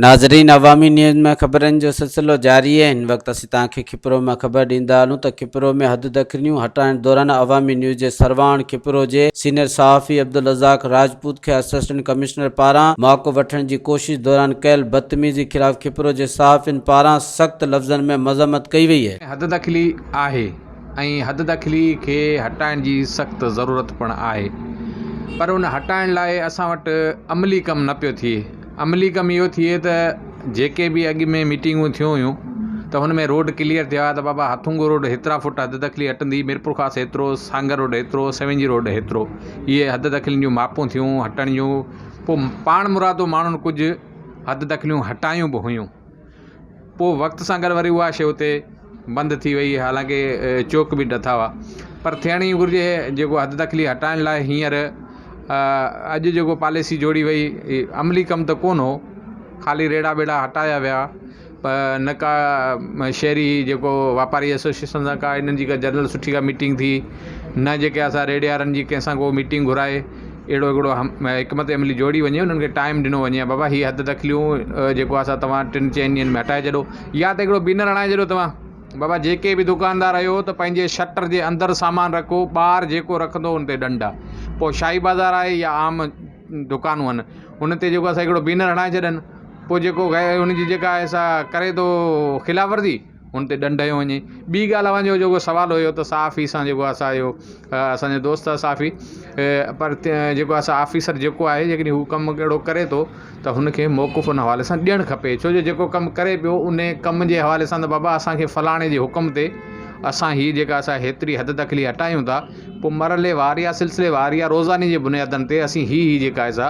ناظرين عوامي نيوز ۾ خبرن جو سلسلو جاري آهي هن وقت اسين توهان کي کپرو مان خبر ڏيندا هلون ته کپرو ۾ حد دخليون هٽائڻ دوران عوامي نيوز جي سرواڻ کپرو جي سينئر صحافي عبدالرزاق راجپوت کي اسسٽنٽ ڪمشنر پاران موقعو وٺڻ جي ڪوشش دوران ڪيل بدتميزي خلاف کپرو جي صحافين پاران سخت لفظن ۾ مذمت ڪئي وئي آهي. حد دخلي آهي ۽ حد دخلي کي هٽائڻ جي سخت ضرورت پڻ آهي پر ان هٽائڻ لاء اسان وٽ عملي ڪم نه پيو ٿئي. عملي ڪم اهو ٿئي ته جيڪي به اڳ ۾ ميٽنگون ٿيون هيون ته هن ۾ روڊ ڪليئر ٿيا ته بابا هٿونگو روڊ هيترا فوٽ حد دخلي هٽندي ميرپورخاص هيترو سانگهڙ روڊ هيترو سوينجي روڊ هيترو اهي حد دخلين جون ماپون ٿيون هٽڻ جون پوء پاڻ مرادو ماڻهن ڪجهه حد دخليون هٽايون به هيون پوء وقت سان گڏ وري اها شيء اتي بند ٿي وئي حالانڪه چوڪ به ڊٿا هئا پر ٿيڻ ائين گهرجي جيڪو حد دخلي هٽائڻ لاء هينئر اڄ جيڪو پاليسي جوڙي وئي عملي ڪم ته ڪونه هو خالي ريڙها ٻيڙا هٽايا ويا پر نه ڪا شهري جيڪو واپاري ايسوسيئيشن سان ڪا انهن جي ڪا جنرل سٺي ڪا ميٽنگ ٿي نه جيڪي اسان ريڙهي وارن جي ڪنهن سان ڪو ميٽنگ گهرائي اهڙو هڪڙو حڪمت عملي جوڙي وڃي انهن کي ٽائيم ڏنو وڃي بابا هي حد دخليون جيڪو آهي سا توهان ٽن چئن ڏينهن ۾ هٽائي ڇڏو يا ته هڪڙو بينر هڻائي ڇڏو توهان بابا جيڪي به دڪاندار آهيو ته پنهنجي شٽر جي اندر سامان رکو ٻاهر جيڪو رکندو ان تي ڏنڊ آهي پوء شاهي بازار آهي يا عام دڪانون آهن ان تي جيڪو آهي سا هڪڙو بينر هڻائي ڇڏن پوء جيڪو ان جي جيڪا آهي سا ڪري ٿو خلاف ورزي ان تي ڏنڊ هنيو وڃي. ٻي ڳالهه اوهان جو جيڪو سوال هيو ته صحافي سان جيڪو اسان جو اسان جو دوست آهي صحافي پر جيڪو آهي سو آفيسر جيڪو آهي جيڪڏهن هو ڪم اهڙو ڪري ٿو ته هن کي موقف ان حوالي سان ڏيڻ کپي ڇو جو جيڪو ڪم ڪري پيو ان ڪم جي حوالي سان ته بابا اسان کي فلاڻي جي حڪم تي اسان هي جيڪا اسان هيتري حد دخلي هٽايون ٿا پوء مرحلي وار يا سلسلي وار يا روزاني جي بنيادن تي اسين هي هي جيڪا آهي سا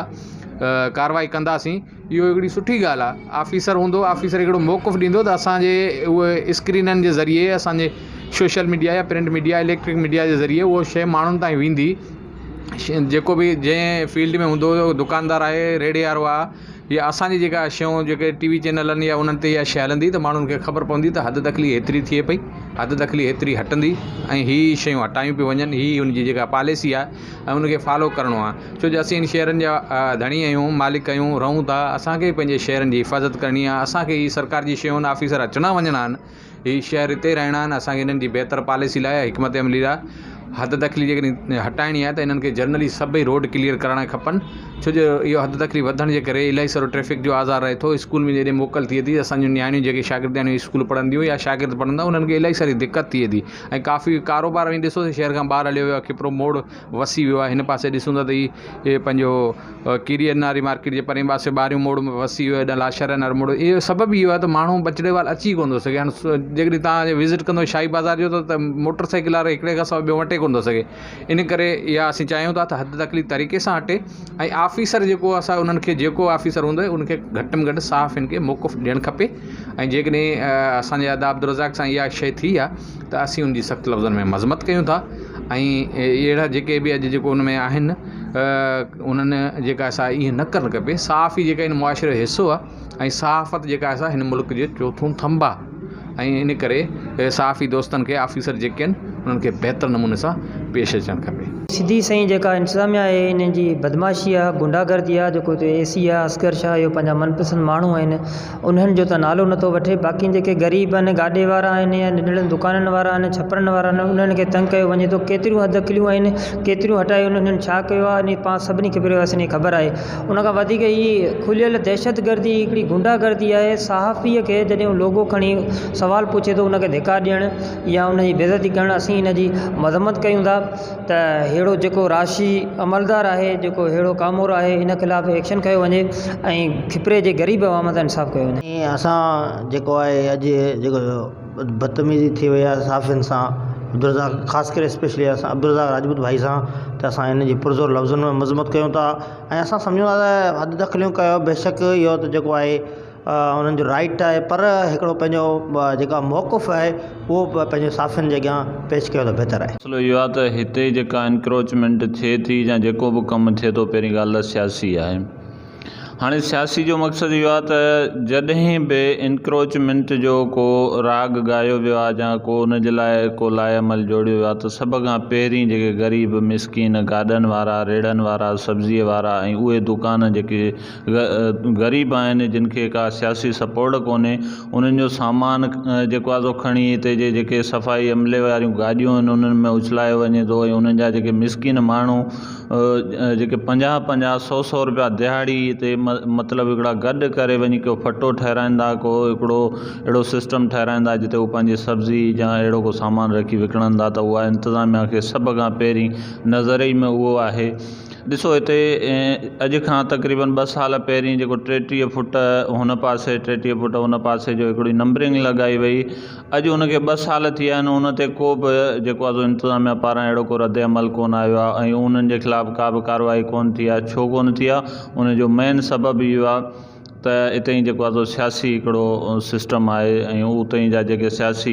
ڪارروائي ڪنداسين اهو هڪڙي سٺي ڳالهه آهي آفيسر هوندو آفيسر هڪڙو موقف ڏيندو ته اسان جي اهي اسڪرينن جي ذريعي اسان جي سوشل ميڊيا يا پرنٽ ميڊيا اليڪٽرڪ ميڊيا جي ذريعي اهو شيء ماڻهن تائين ويندي جيڪو به جنهن فيلڊ ۾ هوندو دڪاندار آهي ريڙهي وارو آهي يا اسان جي جيڪا شيون جيڪي ٽي وي چينلن يا انهن تي اها شيء هلندي ته ماڻهن کي خبر پوندي ته حد دخلي هيتري ٿئي پئي حد دخلي هيتري هٽندي ۽ هي شيون هٽايون پيون وڃن هي ان جي جيڪا پاليسي آهي ۽ ان کي فالو ڪرڻو آهي ڇو جو اسين هن شهرن جا ڌڻي آهيون، مالڪ آهيون، رهون ٿا، اسان کي پنهنجي شهرن جي حفاظت ڪرڻي آهي، اسان کي هي سرڪار جي شيون آفيسر اچڻا وڃڻا آهن، هي شهر هتي رهڻا آهن، اسان کي هنن جي بهتر پاليسي لاء حڪمت عملي لاء حد دخلي جيڪڏهن هٽائڻي آهي ته هنن کي جنرلي سڀئي روڊ ڪليئر ڪرائڻا کپن، ڇو جو اهو حد دخلي وڌڻ جي ڪري الاهي سارو ٽريفڪ جو آزار رهي ٿو، اسڪول ۾ جڏهن موڪل ٿئي ٿي اسان جون نياڻيون جيڪي شاگردياڻيون اسڪول پڙهنديون يا شاگرد پڙهندا انهن کي الاهي ساري دقت ٿئي ٿي ۽ ڪافي ڪاروبار وڃي ڏسو ته شهر کان ٻاهر هليو ويو آهي کپرو موڙ وسي ويو آهي هن پاسي ڏسون ٿا ته هي پنهنجو ڪيريئر ناري مارڪيٽ جي پرين پاسي ٻاهريون موڙ وسي ويو هيڏانهن لاشاري وارو موڙ اهو سبب اهو آهي ته ماڻهو ٻچڙي وال اچي ڪونه ٿو سگهي هاڻي جيڪڏهن توهان وزٽ ڪندو شاهي بازار جو ته موٽر سائيڪل وارو هڪڙي کان سواء ٻيو وٽي ڪونه ٿو سگهي ان ڪري اها اسين چاهيون ٿا ته حد دخلي طريقي سان هٽي ۽ آفيسر جيڪو اسان انهن کي جيڪو آفيسر هوندو ان کي گهٽ ۾ گهٽ صحافين کي موقف ڏيڻ کپي ۽ جيڪڏهن اسان جي ادا عبدالرزاق سان اها شيء ٿي آهي ته اسين ان جي سخت لفظن ۾ مذمت ڪيون ٿا ۽ اهڙا جيڪي به اڄ جيڪو ان ۾ آهن انهن جيڪا سا ائين نه ڪرڻ کپي صحافي جيڪا ان معاشري جو حصو آهي ۽ صحافت جيڪا آهي سا هن ملڪ جو چوٿون ٿنڀ آهي ۽ ان ڪري صحافي دوستن کي آفيسر جيڪي آهن انهن کي بهتر نموني سان پيش اچڻ کپي. سڌي سئين جيڪا انتظاميا آهي انهن جي بدمعاشي آهي غنڊا گردي آهي جيڪو هتي اي سي آهي اصغر شاهه اهو پنهنجا من پسند ماڻهو آهن انهن جو ته نالو نٿو وٺي باقي جيڪي غريب آهن گاڏي وارا آهن يا ننڍڙن دڪانن وارا آهن ڇپرن وارا آهن انهن کي تنگ ڪيو وڃي ٿو ڪيتريون حد دخليون آهن ڪيتريون هٽايون انهن ڇا ڪيو آهي انهي پاڻ سڀني کي واسين کي خبر آهي ان کان وڌيڪ هي کليل دهشت گردي هڪڙي غنڊا گردي آهي صحافي کي جڏهن هو لوگو کڻي سوال پڇي ٿو ان کي ڌڪا ڏيڻ يا ان جي بي عزتي ڪرڻ اسين ان جي مذمت ڪيون ٿا ته ههڙو جيڪو راشي عملدار آهي جيڪو ههڙو ڪامورو آهي ان خلاف ايڪشن کنيو وڃي ۽ کپري جي غريب عوام سان انصاف ڪيو وڃي. ۽ اسان جيڪو آهي اڄ جيڪو بدتميزي ٿي وئي آهي صحافين سان عبدالرزاق خاص ڪري اسپيشلي اسان عبدالرزاق راجپوت ڀائي سان ته اسان ان جي پرزور لفظن ۾ مذمت ڪيون ٿا ۽ اسان سمجهون ٿا ته حد دخليون ڪيو بيشڪ اهو ته جيڪو آهي انهن جو رائيٽ آهي پر هڪڙو پنهنجو جيڪا موقف آهي اهو به پنهنجي صحافين جي اڳيان پيش ڪيو ته بهتر آهي. مسئلو اهو آهي ته هتي جيڪا انڪروچمينٽ ٿئي ٿي يا جيڪو به ڪم ٿئي ٿو پهرين ڳالهه ته سياسي آهي. هاڻي سياسي جو مقصد اهو آهي ته جڏهن به انڪروچمينٽ جو ڪو راڳ ڳايو ويو آهي يا ڪو ان جي لاء ڪو لاء عمل جوڙيو ويو آهي ته سڀ کان پهرين جيڪي غريب مسڪين گاڏن وارا ريڙهن وارا سبزيء وارا ۽ اهي دڪان جيڪي غريب آهن جن کي ڪا سياسي سپورٽ ڪونهي انهن جو سامان جيڪو آهي سو کڻي هتي جي جيڪي صفائي عملي واريون گاڏيون آهن انهن ۾ اڇلايو وڃي ٿو ۽ انهن جا جيڪي مسڪين ماڻهو جيڪي پنجاهه پنجاهه سؤ سؤ رپيا دهاڙي تي مطلب هڪڙا گڏ ڪري وڃي ڪو ڦٽو ٺهرائيندا ڪو هڪڙو اهڙو سسٽم ٺهرائيندا جتي هو پنهنجي سبزي يا اهڙو ڪو سامان رکي وڪڻندا ته اها انتظاميا کي سڀ کان پهرين نظر ئي ۾ اهو آهي ڏسو هتي اڄ کان تقريبن ٻه سال پهرين جيڪو 33 فوٽ هن پاسي 33 فوٽ هن پاسي جو هڪڙي نمبرنگ لڳائي وئي اڄ ان کي ٻه سال ٿي ويا آهن ان تي ڪو به جيڪو آهي سو انتظاميا پاران اهڙو ڪو رد عمل ڪونه آيو آهي ۽ انهن جي خلاف ڪا به ڪارروائي ڪونه ٿي آهي ڇو ڪونه ٿي آهي ان جو مين سبب اهو آهي ته اتي ئي جيڪو آهي سو سياسي هڪڙو سسٽم آهي ۽ اتي جا جيڪي سياسي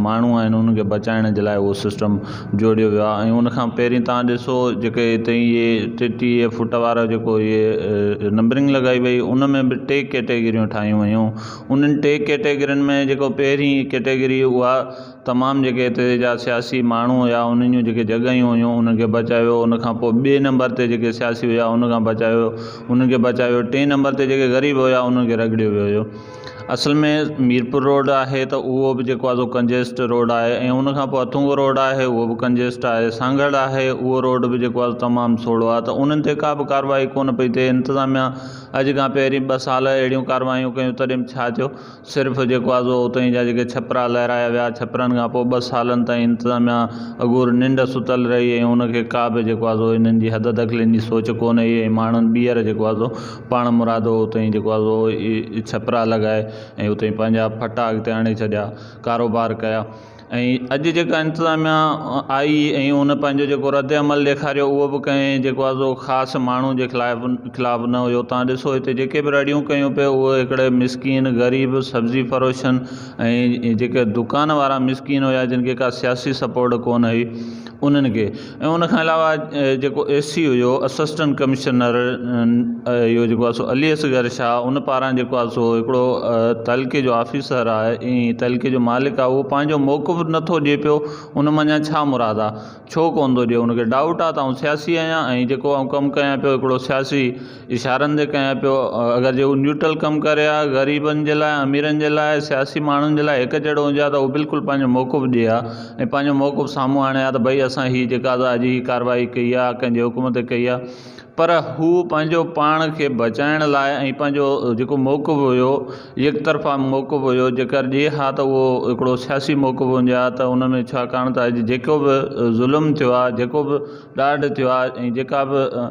ماڻهو آهن انهن کي بچائڻ جي لاء اهو سسٽم جوڙيو ويو آهي ۽ ان کان پهرين توهان ڏسو جيڪي هتي اهي 33 فوٽ وارا جيڪو اهي نمبرنگ لڳائي وئي ان ۾ به ٽي ڪيٽيگريون ٺاهيون ويون انهن ٽي ڪيٽيگرين ۾ جيڪو پهرين ڪيٽيگري اها تمام جيڪي هتي جا سياسي ماڻهو هيا انهن جون جيڪي جڳهيون هيون انهن کي بچايو ان کان پوء ٻئي نمبر تي جيڪي سياسي هيا ان کان بچايو انهن کي بچايو ٽئين نمبر تي جيڪي غريب هيا انهن کي رڳڙيو ويو هيو اصل ۾ ميرپور روڊ آهي ته اهو به جيڪو آهي سو ڪنجسٽ روڊ آهي ۽ ان کان پوء اٿونگو روڊ آهي اهو به ڪنجسٽ آهي سانگهڙ آهي اهو روڊ به جيڪو آهي تمام سوڙهو آهي ته انهن تي ڪا به ڪارروائي ڪونه پئي ٿئي انتظاميا اڄ کان پهرين ٻه سال اهڙيون ڪارروايون ڪيون تڏهن به ڇا ٿيو صرف جيڪو آهي سو اتان جا جيڪي ڇپرا لهرايا ويا ڇپرن کان پوء ٻه سالن تائين انتظاميا اگهور ننڊ ستل رهي ۽ ان کي ڪا به جيڪو آهي سو انهن جي حد دخلين جي سوچ ڪونه هئي ۽ ماڻهن ٻيهر جيڪو آهي سو پاڻ مرادو اتان جيڪو آهي سو ڇپرا لڳائي ۽ اتي پنهنجا ڦٽا اڳتي آڻي ڇڏيا ڪاروبار ڪيا ۽ اڄ جيڪا انتظاميا آئي ۽ ان پنهنجو جيڪو رد عمل ڏيکاريو اهو به ڪنهن جيڪو آهي سو خاص ماڻهو جي خلاف خلاف نه هيو تان ڏسو هتي جيڪي به رڙيون ڪيون پيو اهي هڪڙي مسڪين غريب سبزي فروشن ۽ جيڪي دڪان وارا مسڪين هيا جن کي ڪا سياسي سپورٽ ڪونه هئي انهن کي ۽ ان کان علاوه جيڪو اي سي هيو اسسٽنٽ ڪمشنر اهو جيڪو آهي سو علي اصغر شاهه ان پاران جيڪو آهي سو هڪڙو تعلقي جو آفيسر آهي ۽ تعلقي جو مالڪ آهي اهو پنهنجو موقف نٿو ڏئي پيو ان منجهان ڇا مراد آهي ڇو ڪونه ٿو ڏئي ان کي ڊائوٽ آهي ته آئون سياسي آهيان ۽ جيڪو آئون ڪم ڪيان پيو هڪڙو سياسي اشارن تي ڪيان پيو اگر جي هو نيوٽرل ڪم ڪري ها غريبن جي لاء اميرن جي لاء سياسي ماڻهن جي لاء هڪ جهڙو هجي ها ته هو بلڪل پنهنجو موقف ڏئي ها ۽ پنهنجو موقف سامهون آڻي ها ته ڀئي اسان هي جيڪا اڄ هي ڪارروائي ڪئي آهي ڪنهن جي حڪم تي ڪئي آهي پر هو پنهنجو پاڻ کي بچائڻ لاء ۽ پنهنجو جيڪو موقف هيو يڪ طرفا موقف هيو جيڪر ڏئي ها ته اهو هڪڙو سياسي موقف هجي ها ته ان ۾ ڇاڪاڻ ته اڄ جيڪو به ظلم ٿيو آهي جيڪو به ڏاڍ ٿيو آهي ۽ جيڪا به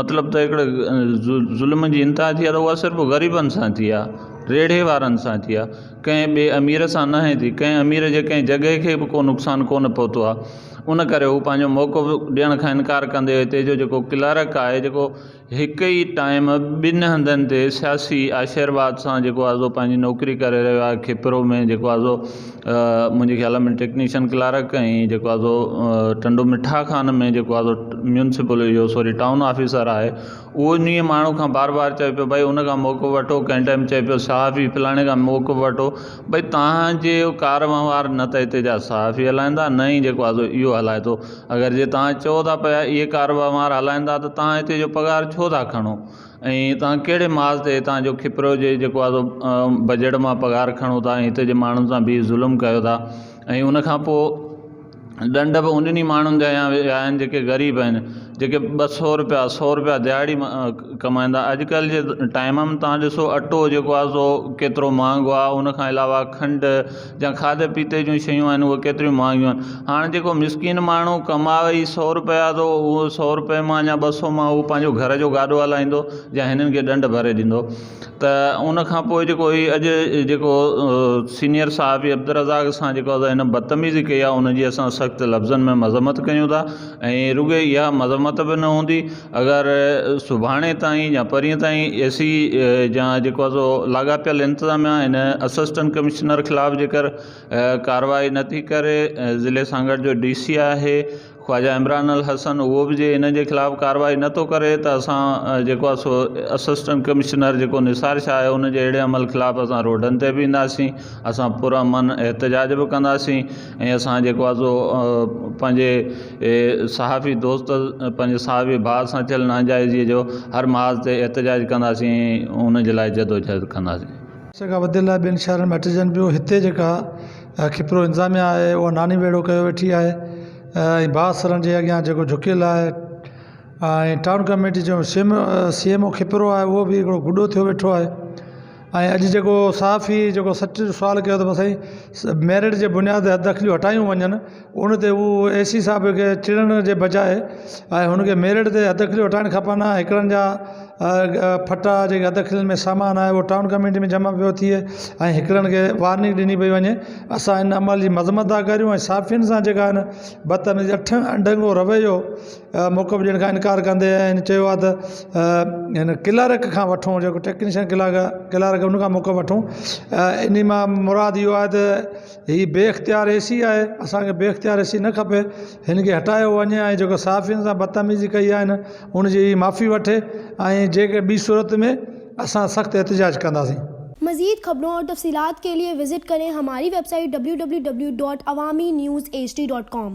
مطلب ته هڪڙي ظلم جي انتها ٿي آهي ته اها صرف غريبن سان ٿي آهي ريڙهي وارن سان ٿي آهي ڪنهن ٻئي امير سان ناهي ٿي ڪنهن امير جي ڪنهن جڳهه کي به ڪو نقصان ڪونه پهتو آهي ان ڪري هو پنهنجو موقف ڏيڻ کان انڪار ڪندي هتي جو جيڪو ڪلارڪ آهي جيڪو هڪ ئي ٽائيم ٻن هنڌن تي سياسي آشيرواد سان جيڪو آهي سو پنهنجي نوڪري ڪري رهيو آهي کپرو ۾ جيڪو آهي سو منهنجي خيال ۾ ٽيڪنيشن ڪلارڪ ۽ جيڪو آهي سو ٽنڊو مٺا خان ۾ جيڪو آهي سو ميونسپل اهو سوري ٽائون آفيسر آهي اهو انهيء ماڻهو کان بار بار چئي پيو ڀئي ان کان موقف وٺو ڪنهن ٽائيم چئي پيو صحافي فلاڻي کان موقف وٺو ڀئي توهان جي ڪار وهنوار نه ته هتي جا صحافي هلائين ٿا نه ئي جيڪو آهي سو اهو هلائي ٿو اگر جي توهان چئو ٿا پيا اهي ڪار وهنوار هلائين ٿا ته توهان هتي جو پگهار ڇو ٿا کڻو ۽ توهان ڪهڙي محاذ تي هتان جو کپرو جي جيڪو آهي سو بجيٽ مان پگهار کڻو ٿا ۽ هتي جي ماڻهن سان به ظلم ڪيو ٿا ۽ ان کان پوء ڏنڊ به انهن ئي ماڻهن جا هنيا ويا آهن جيڪي غريب آهن جيڪي ٻه سؤ روپيا سؤ روپيا دهاڙي ڪمائيندا اڄڪلهه جي ٽائيم ۾ توهان ڏسو اٽو جيڪو آهي سو ڪيترو مهانگو آهي ان کان علاوه کنڊ يا کاڌي پيتي جون شيون آهن اهي ڪيتريون مهانگيون آهن هاڻي جيڪو مسڪين ماڻهو ڪمائي سؤ روپيا ٿو اهو سؤ روپئي مان يا ٻه سؤ مان اهو پنهنجو گهر جو گاڏو هلائيندو يا هنن کي ڏنڊ ڀري ڏيندو ته ان کان پوء جيڪو هي اڄ جيڪو سينئر صحافي عبدالرزاق سان جيڪو هن بدتميزي ڪئي آهي ان جي اسان سخت لفظن ۾ مذمت ڪيون ٿا ۽ رڳي اها مذمت به نه هوندي اگر سڀاڻي تائين يا پرينء تائين اي سي يا جيڪو آهي سو لاڳاپيل انتظاميا هن اسسٽنٽ ڪمشنر خلاف جيڪر ڪارروائي نٿي ڪري ضلعي سانگهڙ جو ڊي سي آهي خواجه عمران الحسن اهو به جي انهن جي خلاف ڪارروائي نه ٿو ڪري ته اسان جيڪو آهي سو اسسٽنٽ ڪمشنر جيڪو نثار شاهه آهي ان جي اهڙي عمل خلاف اسان روڊن تي به اينداسين اسان پر امن احتجاج به ڪنداسين ۽ اسان جيڪو آهي سو پنهنجي صحافي دوست پنهنجي صحافي ڀاء سان ٿيل ناجائزي جو هر محاذ تي احتجاج ڪنداسين ۽ ان جي لاء جدوجهد ڪنداسين. عرصي کان وڌيل لاء ٻين شهرن ۾ هٽجن پيون هتي جيڪا کپرو انتظاميا آهي اها ناني ويڙهو ڪيو ويٺي آهي ۽ بااثرن جي اڳيان جيڪو جهڪيل آهي ۽ ٽائون ڪميٽي جو سم سي ايم او کپرو آهي اهو به هڪڙو گڏو ٿيو ويٺو آهي ۽ اڄ جيڪو صحافي جيڪو سچ جو سوال ڪيو ته سائين ميرٽ جي بنياد تي حد دخليون هٽايون وڃن ان تي هو اي سي صاحب کي چڙڻ جي بجاءِ ۽ هن کي ميرٽ تي حد دخليون هٽائڻ کپن ها هڪڙن جا ڦٽا جيڪي حد دخلين ۾ سامان آهي اهو ٽائون ڪميٽي ۾ جمع پيو ٿئي ۽ هڪڙن کي وارننگ ڏني پئي وڃي اسان ان عمل جي مذمت ٿا ڪريون ۽ صحافين سان جيڪا آهن بدتميزي اٺ اڍنگو رويو موقف ڏيڻ کان انڪار ڪندي هن چيو آهي ته هن ڪلارڪ کان وٺون جيڪو ٽيڪنيشن ڪلارڪ ڪلارڪ ان کان موقف وٺون ان مان مراد اهو آهي ته هي بي اختيار اي سي آهي اسان کي بي اختيار اي سي نه کپي هن کي هٽايو وڃي ۽ جيڪو صحافين سان بدتميزي ڪئي آهي نه ان جي معافي وٺي ۽ جيڪي ٻي صورت ۾ اسان سخت احتجاج ڪنداسين. مزيد خبرون اور تفصيلات کے لئے وزٹ کریں ہماری web site www.awamiNewsHD.com.